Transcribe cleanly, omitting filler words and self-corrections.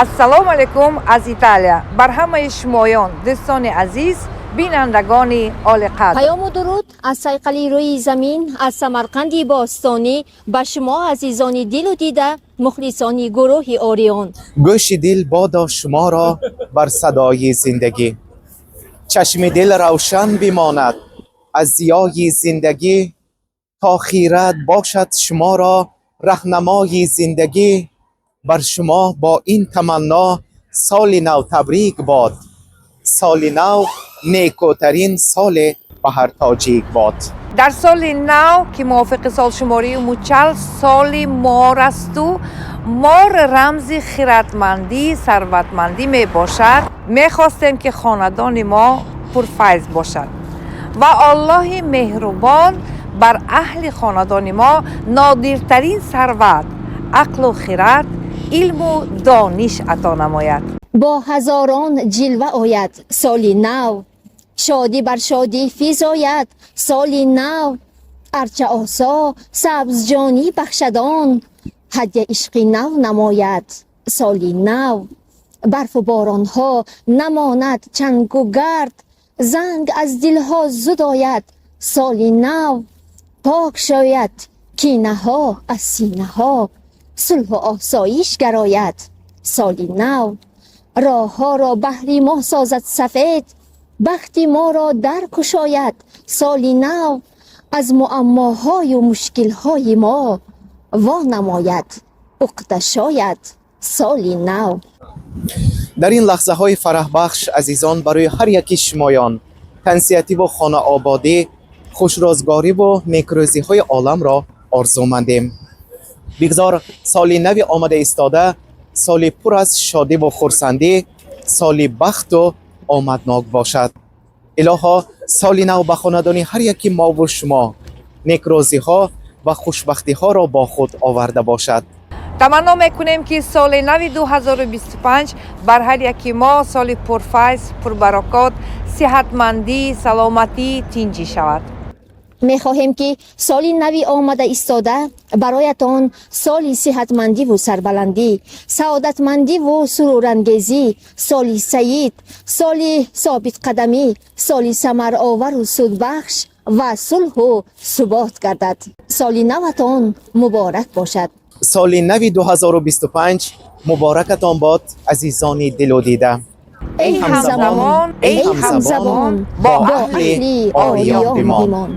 Ассалому алайкум аз Италия бар ҳамаи шумоён, дӯстони азиз, бинандагони олиқадр. Паёму дуруд аз сайқали рӯи замин, аз Самарқанди бостонӣ ба шумо, азизони дилу дида, мухлисони гурӯҳи Орион. Гӯши дил бодо шуморо бар садои зиндагӣ, чашми дил равшан бимонад аз зиёи зиндагӣ, то хирад бошад шуморо раҳнамои зиндагӣ. Бар шумо бо ин таманно соли нав табрик бод, соли нав некӯтарин соле ба ҳар тоҷик бод. Дар соли нав, ки мувофиқи солшумории мучал соли мор асту мор рамзи хиратмандӣ, сарватмандӣ мебошад, мехостем, ки хонадони мо пурфайз бошад ва Оллоҳи меҳрубон бар аҳли хонадони мо нодиртарин сарват, ақлу хират, илму дониш ато намояд. Бо ҳазорон ҷилва ояд соли нав, шодӣ бар шодӣ физояд соли нав, арчаосо сабзҷонӣ бахшадон, ҳадя ишқи нав намояд соли нав. Барфу боронҳо намонад, чангу гард, занг аз дилҳо зудояд соли нав. Пок шояд кинаҳо аз синаҳо, сулҳу осоиш гарояд соли нав. Роҳҳоро баҳри мо созад сафед, бахти моро дар кушояд соли нав. Аз муаммоҳою мушкилҳои мо во намояд, уқда шояд соли нав. Дар ин лаҳзаҳои фараҳбахш, азизон, барои ҳар яки шумоён тансиҳативу хонаободӣ, хушрӯзгориву некрӯзиҳои оламро орзумандем. Бигзор соли нави омада истода соли пур аз шодиву хурсандӣ, соли бахту омаднок бошад. Илоҳо, соли нав ба хонадони ҳар яки мову шумо некрӯзиҳо ва хушбахтиҳоро бо худ оварда бошад. Таманно мекунем, ки соли нави 2025 бар ҳар яки мо соли пурфайз, пурбаракот, сиҳатмандӣ, саломатӣ, тинҷӣ шавад. Мехоҳем, ки соли нави омада истода бароятон соли сиҳатмандиву сарбаландӣ, саодатмандиву сурурангезӣ, соли саид, соли собитқадамӣ, соли самаровару судбахш ва сулҳу субот гардад. Соли наватон муборак бошад. Соли нави 2025 муборакатон бод, азизони дилу дида. Эй ҳамзамон, эй ҳамзабон, бо аҳли Ориён бимон.